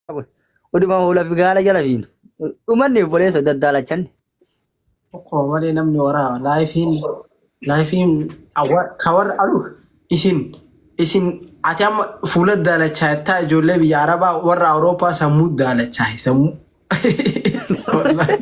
Kun oduma hoola fi gaala jala fiinu. Dhumanni obboleessa daddaalachanni. Tokko malee namni waraa laayifiin laayifiin ka warra alu isin isin ati amma fuula daalachaa jettaa ijoollee biyya Arabaa warra Awurooppaa sammuu daalachaa sammuu. Wallaahi.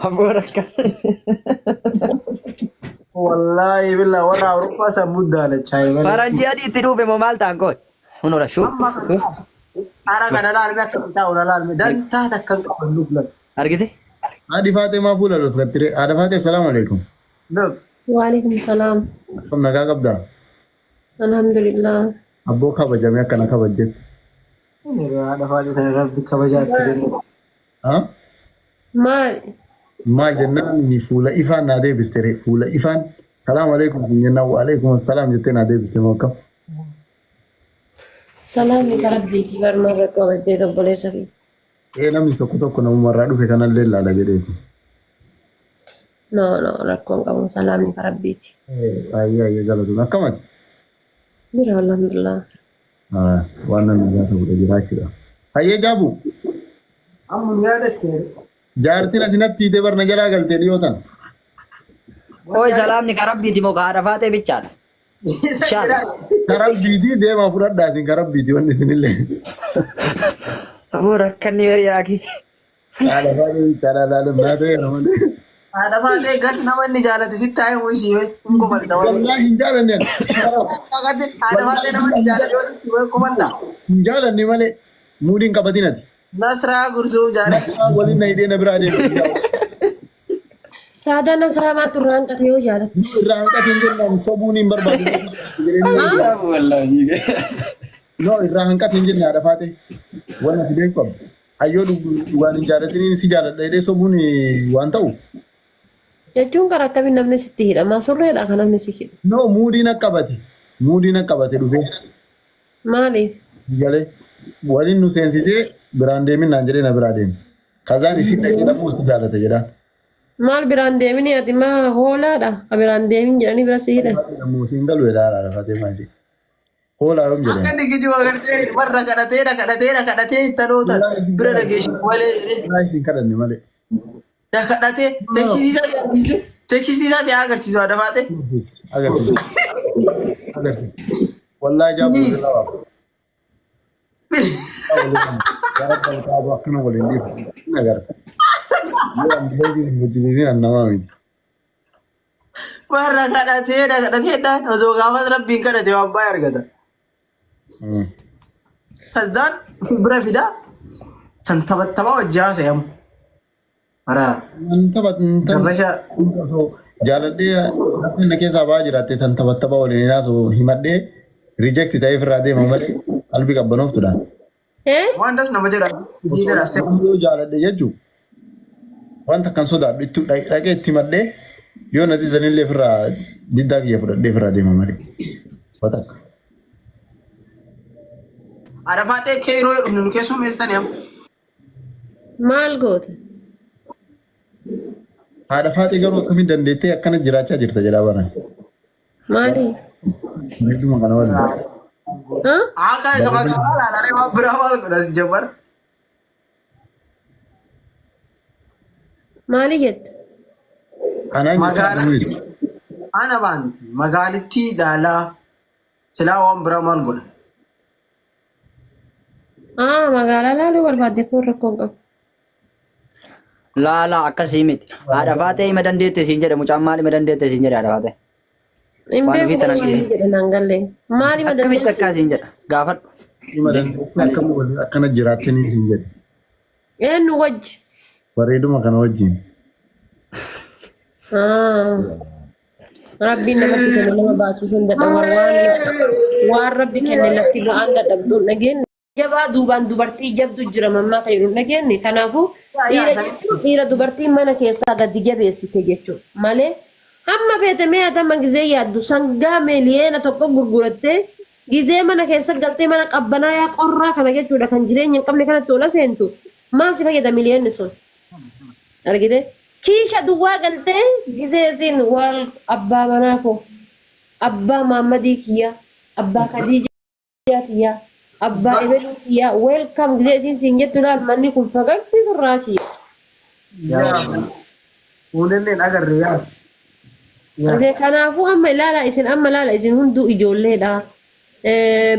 Abboo rakka. Wallaahi billaa warra Awurooppaa sammuu daalachaa malee. Faranjii adii itti dhufe moo maal ta'an koo? Hunura shuu. Amma Ara kana laalme akka bitaa ola laalme dantaa takka hin qaban look look. Argite? Haadhi Faaxee maa fuula dhofkattire? Haadha Faaxee salaamu alaikum. Look. Waalaikum salaam. Akkam nagaa qabdaa? Alhamdulillah. Abboo kabajamee akkana kabajjetti. Haadha Faaxee tana rabbi kabajaa itti kennu. Ha? Maal? Maal jennaan fuula ifaan naa deebiste ree fuula ifaan salaamu alaikum sin jennaan wa alaikum assalaam jettee naa deebiste moo akkam? Salaamni ka rabbiiti barma irra qabattee obboleessa fi. Ee namni tokko tokko namumarraa dhufe kanallee ilaala jedheeti. No no rakkoon qabu salaamni ka rabbiiti. Ayyee ayyee galatoon akkamati? Jira alhamdulillah. Waan namni isaa ta'udha jiraachuudha. Hayyee jaabu Amma nu yaadatte. jaartiin ati natti hiitee barna jalaa galtee dhiyoo tana. Qoy salaamni ka rabbiiti moo ka haadha faaxee bichaadha? Inshallah. Karabbiitii deemaa fudhadhaa isin karabbiitii wanni isinillee. Aboo rakkanni hiriyaaki. Haadha faaxee bichaadha ilaaluun naa ta'eera malee. Haadha Faaxee gas nama inni jaalate sitti haa himu ishii hin kofalta malee. Wallaahi hin jaalanne ani. Haadha Faaxee nama inni jaalate yoo sitti himu hin kofalta. Hin jaalanne malee muudiin qabatin ati. Nasraa gursuu jaalate. Waliin na hidhee na biraa deema. Saadaa Nasraa maaltu irraa hanqate yoo jaalatte? Irraa hanqate hin jennaan sobuun hin barbaadu. Wallaahi. No irraa hanqate hin jenne haadha faate. Waan ati beeku qabda. Hayyoo dhugaan hin jaalatiniin si jaaladha jedhee sobuun waan ta'u. Jechuun karaa akkamiin namni sitti hidhama? Surreedha kan namni si hidhu. No muudiin akka qabate. Muudiin akka qabate dhufee. Maaliif? Galee waliin nu seensisee biraan deemin naan jedhee na biraa deeme. Kazaan isin dhaqee dhabuu si jaalate jedhaan. Maal biraan deemini ati maa hoolaadha? Ka biraan deemin jedhanii bira si hidhan. Mootiin galu jedhaa haadha fatee maal jedhe. Hoolaa yoom Akka jedhan. inni kijiba agartee warra kadhatee na kadhatee na kadhatee ittaloota bira dhageessu malee jedhee. Hoolaa isin kadhanne malee. Na kadhatee teksisiisaa si agarsiisu teksisiisaa si agarsiisu haadha faatee. Agarsiisa. Agarsiisa. Wallaahi jaabu walirraa baafata. Gara qabu akkana waliin dhiibu. Hin agarta. Yoo an bileetiin hin hojjisiisin an namaa miti. Warra kadhatee na kadhatee dhaan osoo gaafas rabbiin kadhate waan baay'ee argata. Kazdaan bira fida tan taphattabaa hojii haasayamu. Bara Tan taphat- tan gabasha osoo jaaladhee namni na keessaa ba'aa jiraatte tan taphattaba waliin hin haasa'u himadhee reject ta'ee ofirraa deema malee qalbii qabbanooftuudhaan. Eh? waan das nama jedha isii Osoo dha nama yoo jaaladhe jechuun wanta kan sodaadhu itti dhaqee itti himadhee yoo na didanillee ofirraa diddaa kiyya fudhadhee ofirraa deema malee. Watakka. Arafaatee keeroo yoo dhufne nu keessummeessitani amma. Maal goote? Haadha faaxee garuu akkamiin dandeettee akkana jiraachaa jirta jedhaa baran. Maali? Bareeduma kana waliin. Ha? Akka magaalaa laalaree waan biraa maal godhas jabar. Maali jette? Anaan jechaa Magaalaa dhumis. ana baanti magaalittii ilaalaa silaa waan biraa maal godha. Ah, magaalaa laaluu barbaadde kun rakkoo hin qabu. Laa laa akkasii miti. Haadha faatee hima dandeette siin jedhe mucaan maal hima dandeette siin jedhe haadha faatee. Hin Waan beeku ofii tanan maal dhiisi. jedhe naan galle. Maal hima Akkamitti dandeessi? akkaa siin jedha gaafadhu. Hima dandeettee akkam waliin akkana jiraattanii hin jedhe. Eenyu wajji? Bareeduma kana wajjin. Ah. Rabbiin namatti kenne nama baachisuu hin dadhabu. Waan waan rabbi kenne lafti ba'aan dadhabdu hin dhageenye. Jabaa duubaan dubartii jabdu jira mammaa kan jedhu hin dhageenye. Kanaafuu dhiira jechuun dhiira dubartii mana keessaa gadi jabeessite jechuudha. Malee hamma feete mee ati amma gizee yaaddu sangaa miiliyoona tokko gurgurattee gizee mana keessa galtee mana qabbanaayaa qorraa kana jechuudha kan jireenya hin qabne kanatti ola seentu maal si fayyada miiliyoonni sun? Argite? Kiisha duwwaa galtee gizee isiin wal abbaa manaa koo abbaa maammadii kiyyaa abbaa kadiijaa tiyyaa Abbaa ebeluu kiyyaa welcome gisee isiin siin jettu laal manni kun fagagti sirraa kiyya. Fuulelleen agarre yaa. Argee kanaafuu amma ilaala isin amma ilaala isin hunduu ijoolleedha.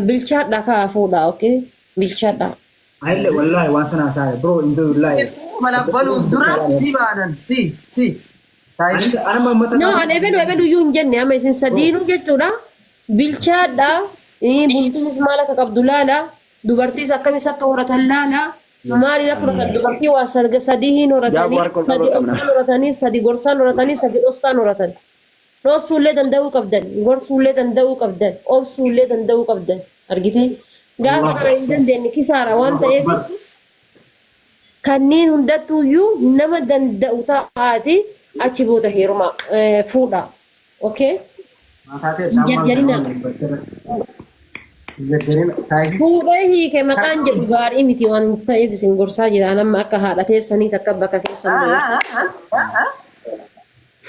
Bilchaadha kaa fuudha okay bilchaadha. Ayillee wallaahi waan sana haasa'e bro hin wallaahi. Balabbaluuf dura si baanan si si. Anama uummata No, ani ebelu ebelu iyyuu hin jenne amma isin sadiinuu jechuudha. Bilchaadha. Bultiinis maal akka qabdu laala. Dubartiis akkamis akka horatan laala. Maaliin akka horatan dubartii waa sarga sadii hin horatanii Jaaboo harka ol sadi qabuu qabna. obsaan horatanii sadi gorsaan horatanii sadi dhossaan horatan. Dhossuullee danda'uu qabdan, gorsuullee danda'uu qabdan, obsuullee danda'uu qabdan. Argitee? Gaafa kana hin dandeenye kisaara waan ta'eef kanneen hundattuuyyuu nama danda'u ta'aati achi booda heeruma fuudha. Okay? Jarjarina. Fuudhee hiike maqaan jedhu gaarii miti waan ta'eef isin gorsaa jira. Nama akka haadha teessanii takka bakka keessan bu'e.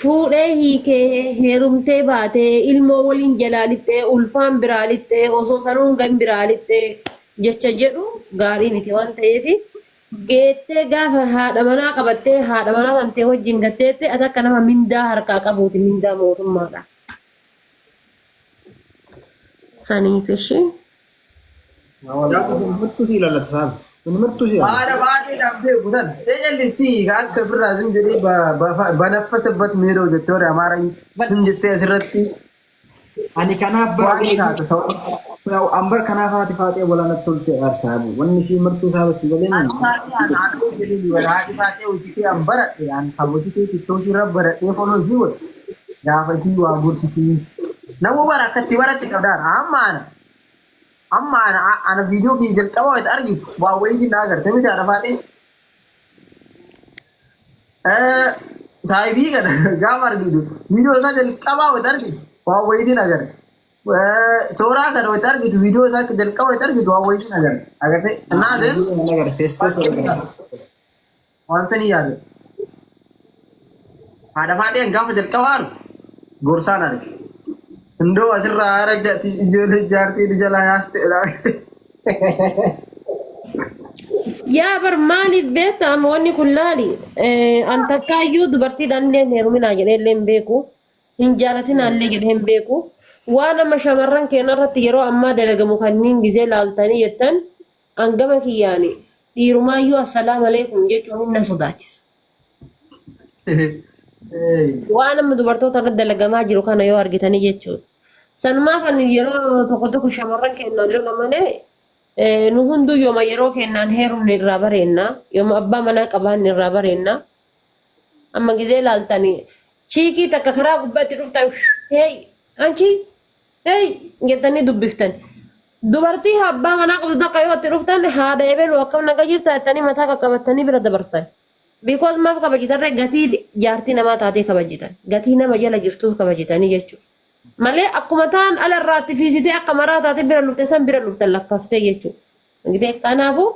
Fuudhee hiikee heerumtee baatee ilmoo waliin jalaa lixxee ulfaan biraa lixxee osoo sanuun gan biraa lixxee jecha jedhu gaarii miti waan ta'eef geettee gaafa haadha manaa qabattee haadha manaa tantee wajjin gatteette ati akka nama mindaa harkaa qabuuti mindaa mootummaadha. Saniif ishee. Jaaboo martuu si ilaallata saabi. Kun martuu si ilaallata. Haadha baatee dhabdee kutan. Eejallisii akka ofirraa sin jedhee banaffasabbat miidhoo jettee warri Amaaraa sin jettee asirratti Ani kanaaf bara waan taatu ta'u. Ambar kanaaf haati faaxee walaanatti tolte saabu. Wanni si martuu saaba si galee Haati baatee hojjetee an baradhe an kan hojjetee tiktookii irra baradhee foloo isii godhe gaafa isii waa gorsitii. Nama bara akkatti baratti qabdaan amma ana amma ana ana viidiyoo kiyya jalqaba wayita argitu waa wayiitiin na agarte miti haadha faaxee. Saayibii kana gaafa argitu viidiyoo isaa jalqabaa wayita argitu waa wayiitiin agarte. Suuraa kana wayita argitu viidiyoo isaa jalqaba wayita argitu waa wayiitiin agarte. Agarte naa Nagara face face waan sanii yaade. Haadha faaxeen gaafa jalqabaa argu gorsaan arge. Indoo asirraa haara ijoollee jaartii jalaa yaaste. Yaa bar maaliif beektaa amma wanni kun laali an takkaayyuu dubartiidhaan illee hin heeruminaa jedhee illee hin beeku hin jaalatinaa illee jedhee hin beeku waan amma shamarran keenya irratti yeroo ammaa dalagamu kanneen gizee laaltanii jettan hangama kiyyaani dhiirumaayyuu assalaamu alaikum jechuun na sodaachisa. Waan amma dubartoota irratti dalagamaa jiru kana yoo argitanii jechuudha. Sanumaa kan yeroo tokko tokko shamarran keenyaan lola malee nu hunduu yooma yeroo kennaan heerumne irraa bareenna yooma abbaa manaa qabaanne irraa bareenna. Amma gizee laaltanii chiikii takka karaa gubbaatti dhuftan hey anchi hey jettanii dubbiftan. Dubartii abbaa manaa qabdu takka yoo itti dhuftan haadha ebelu akkam naga jirta jettanii mataa qaqqabattanii bira dabartan. Because maaf kabajitan gatii jaartii namaa taatee kabajitan gatii nama jala jirtuuf kabajitanii jechuudha. Malee akkuma ta'an ala irraatti fiisitee akka maraa taatee bira lufte san bira luftan lakkaftee jechuudha. Argitee? Kanaafuu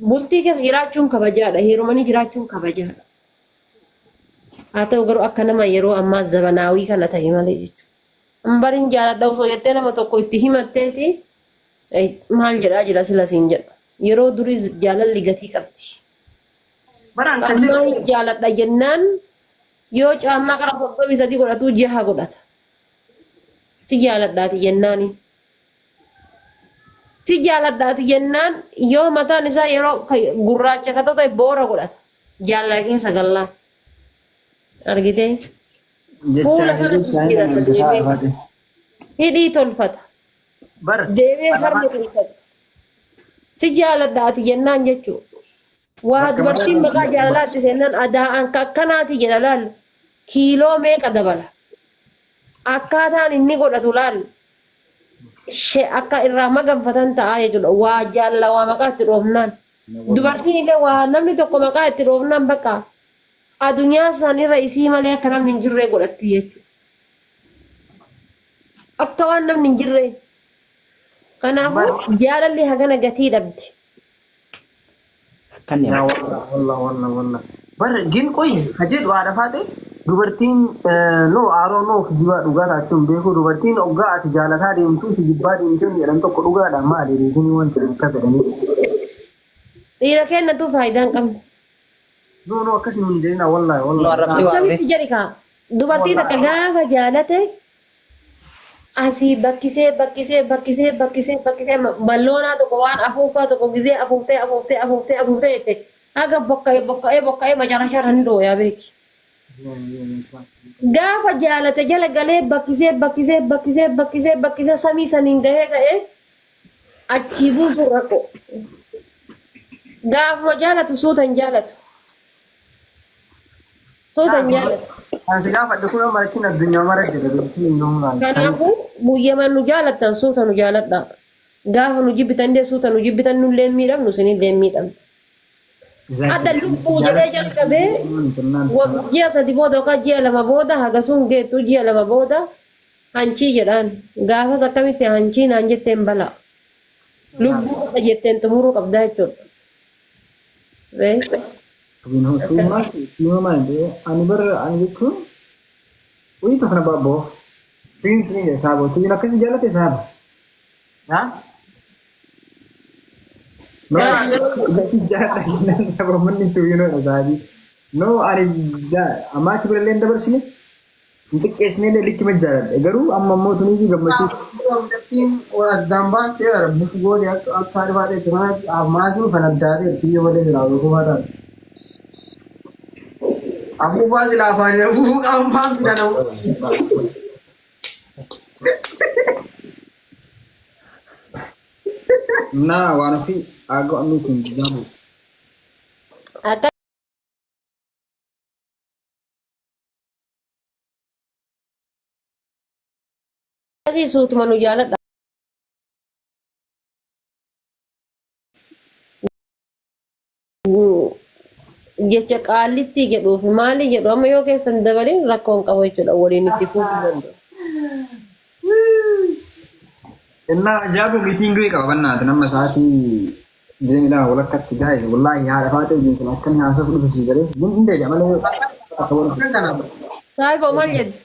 bultii keessa jiraachuun kabajaadha. Heerumanii jiraachuun kabajaadha. Haa ta'u garuu akka nama yeroo ammaa zabanaawii kana ta'e malee jechuudha. Bariin jaaladha osoo jettee nama tokko itti himatteeti maal jedhaa jira sila siin jedha. Yeroo durii jaalalli gatii qabdi. Baraan kan jedhu Ammaa jaaladha jennaan yoo caammaa qara 33 godhatu jaha godhata. Si jaaladhaati jennaani. Si jaaladhaati jennaan yoo mataan isaa yeroo gurraacha ka ta'e boora godhata. Jaalala keessa gallaan. Argitee? Fuula Jechaa kana jechaa jijjiirata hin deemee. faate. Hidhii tolfata. bar Deemee harma tolfata. Si jaaladhaati jennaan jechuudha. Waa dubartiin maqaa jaalalaatti seenaan adaa'aan akkanaati jedha laal. Kiiloo meeqa dabala? Akkaataan inni godhatu laal. Akka irraa maganfatan ta'aa jechuudha. Waa jaalala waa maqaa itti dhoofnaan. Dubartiin illee waa namni tokko maqaa itti dhoofnaan bakka addunyaa isaaniirra isii malee akka namni hin jirree godhatti jechuudha. Akka waan namni hin jirree. Kanaafuu jaalalli hagana gatii dhabdi. Kan Yaa wallah wallah wallah wallah. Bar gin qoy ka jedhu haadha faate Dubartiin no aaroo no kijibaa dhugaa taachuu hin beeku. Dubartiin oggaa ati jaalataa deemtuu si jibbaa deemtuu jedhan tokko dhugaadha maali reason wanti akka fedhanii. Dhiira kennatu faayidaa hin qabne. No no akkasi nun jedhina wallahi Nu wallahi. arrabsi waa Akkamitti jedhi kaa dubartii takka gaafa jaalate asii bakkisee bakkisee bakkisee bakkisee bakkisee balloonaa tokko waan afuuffaa tokko gizee afuuftee afuuftee afuuftee afuuftee jette haga bokka'ee bokka'ee bokka'ee macarashaa ni dhooyaa beeki. Gaafa jaalate jala galee bakkisee bakkisee bakkisee bakkisee bakkisee samii saniin gahee ka'ee achii buusuun rakkoo. Gaafuma jaalatu suuta hin jaalatu. Suuta hin jaalatu. Kan si gaafadhe kun amma rakkin addunyaa mara jira beektii hin dhumnaan. Kanaafuu guyyamaan nu jaalattan suuta nu jaaladha. Gaafa nu jibbitan illee suuta nu jibbitan nullee hin miidhamnu isinillee hin miidhamnu. Adda lubbuu jedhee jalqabee ji'a 3 booda yookaan ji'a 2 booda hagasuun geettu ji'a 2 booda hanchii jedhaan. Gaafas akkamitti hanchii naan jetteen balaa. Lubbuu qofa jetteen xumuruu qabdaa jechuudha. Ree. Ani bar ani jechuun wayii tokko na baaboo. Tuyin tuyin saaba tuyin akkasii jaalate saaba. No, gati jaalladha saaba manni tuyinoo saabi. No ani ammaa achi bira illee hin dabarsine. Hin xiqqeessine illee likki jaalladha. Garuu amma immoo tuniyyuu gammachuu. Dubartiin addaan baastee bufu goone akka akka haadha maatiin kan addaatee biyya malee silaa beekumaa taate. Afuufaa silaa afaanii afuufuu qaamaan fidan. Na waan ofii I got a meeting jaabu. Akkasii suutuma nu jaaladha. Jecha qaallittii jedhuuf maali jedhu amma yoo keessan dabalin rakkoon qabu jechuudha waliin itti fufuu danda'u. Innaa jaabu meetingii qaba bannaati nama sa'aatii 22 walakkatti gaa'is wallaahi haadha faatee wajjin sana akkamii haasa'uuf dhufe sii galee hin deebi'a malee akka waan Halkan kana Saahiba maal jetti?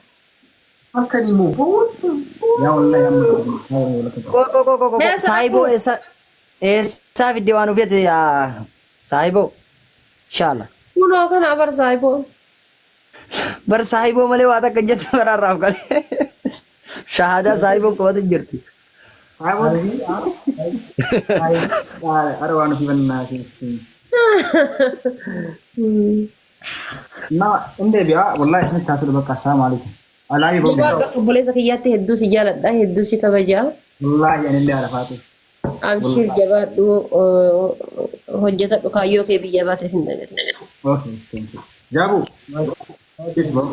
halkan immoo yaa wallaahi amma walakka qaba. Ko ko ko ko ko Mee saahiboo saratuu? eessa eessaa fidde waan ufeete yaa saahiboo inshallah. Kunoo kana abar saahiboon. Bar saahiboo malee waa takka hin jettu baraarraaf qalee. Shahaadaa saahiboon qabatu hin jirti. Ara waan ofii bannaati. Na hin deebi'a wallaahi isinitti haa tolu bakka assalaamu alaikum. Alaayi Jabaa booda. akka obboleessa kiyyaatti hedduu si jaaladha hedduu si kabajaa. Wallaahi anillee haadha faatee. Abshir jabaadhu hojjetadhu kaayyoo kee biyya baateef hin dagatin. Okay, thank you. Jaabu. Yes, bro.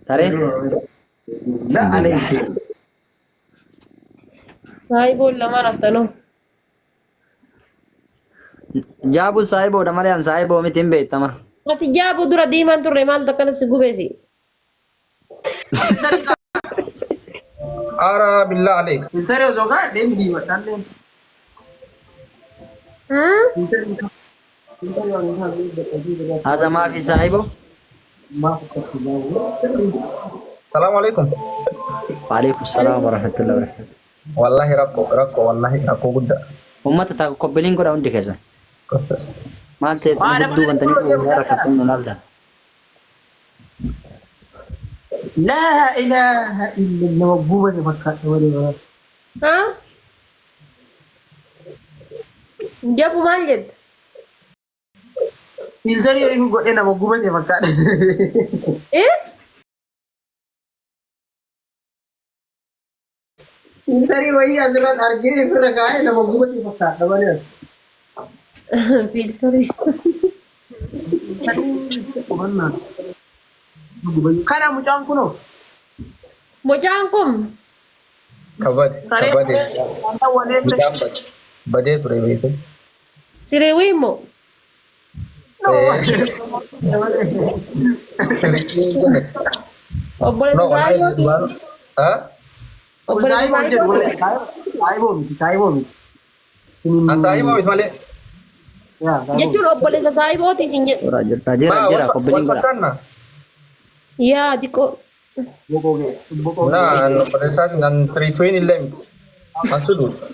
Taree. La alayki. Saahiboon lamaan haftanoo. Jaabu saahiboodha malee an saahiboo miti hin beektama. Ati jaabu dura diimaan turre maaltu akkana si gubeesi? Ara billah aleek. Filteri osoo kaa'adhee hin diimadhaan. Filteri filteri waan isaa beeku Hazamaa fi saahiboo. maaf akkatti jaabu. Salaamu alaikum. Waalaikum salaam warahmatullahi wabarakatuh. Wallahi rakkoo rakkoo wallahi rakkoo guddaa. Uummata ta'a kobbeliin godha hundi keessan. Maal ta'e hedduu bantanii rakkattan nu laaltan. Laa ilaaha illa nama gubate fakkaata malee bara. Haa? Jabu maal jette? Filterii wayii godhee nama gubate fakkaata. Eh? Filterii wayii asirraan argee ofirra kaa'ee nama gubate fakkaata malee. Filterii. Kana mucaan kunoo. Mucaan kun Kabade kabade. Mucaan bade badee ture beeku. siriwii moo? Obboleessa No wallahi Saayyooti. ha? Obboleessa Saayyooti. Saayiboo miti saayiboo miti. An saahiboo miti malee. Yaa saayiboo. Jechuun obboleessa saayibooti isin jedhu. Toora jirta jira Maa jira wal kobbiliin wal godha. fakkaanna? Yaa xiqqoo. Boqoo ga'e. Boqoo Na ga'e. an obboleessaatiin an tiriituun illee miti. An suduudha.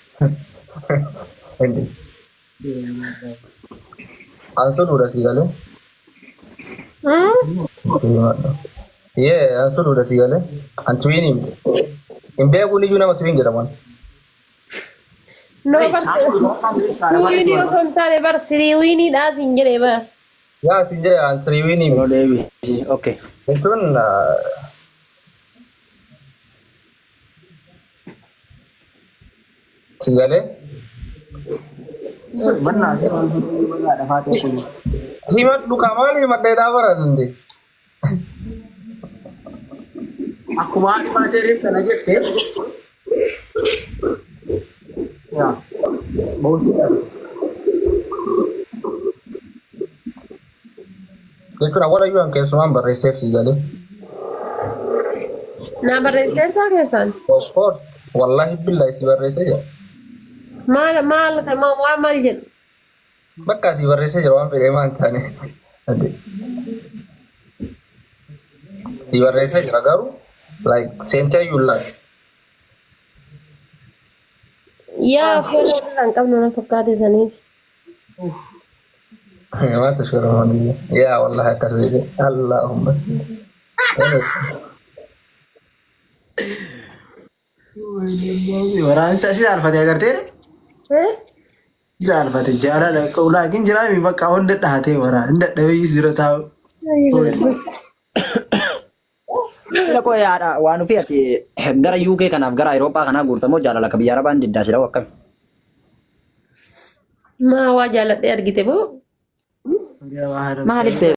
Hindi. An suduudha sii galee. Yee an suduudha sii galee. An tuwiinii miti. Hin beekuun iyyuu nama tuwiin jedhaman. No bar tuwiinii osoo hin taane bar siriiwiiniidhaa siin jedhee bar. Yaa siin jedhe an tiriiwiinii Yeroo miti. deebisi. Okay. Jechuun si galee. Mannaa si waan fudhuu dhafaa ta'e kun. Himadhu kaa maal himadhee dhaabara dandee. Akkuma haadhi baatee reef kana jette. Yaa. Boosti dhabe. Jechuun awwaala iyyuu an keessumaan barreesseef si galee. Naa barreessiteertaa keessaan? Of course. Wallahi billahi si barreessee jira. Maal maal waan maal jedhu? Bakka si barreessee jira waan fedhee maan taane. Si barreessee jira garuu like seentee iyyuu hin laatu. Yaa foon irraa hin qabnu na fakkaate saniif. ما تشكر يا والله كريم اللهم Waraansa si saalfate agartee Eh? si saalfate jaalala laakiin jiraami bakka hunda dhahatee waraa hin dadhabeeyyuu jira taa'u. Ila koo yaadha waan ofii ati gara UK kanaaf gara Awurooppaa kanaa guurtamoo jaalala akka biyya Arabaan diddaa si dha'u akkami? Maa waa jaaladhee argite moo? Maaliif beeku?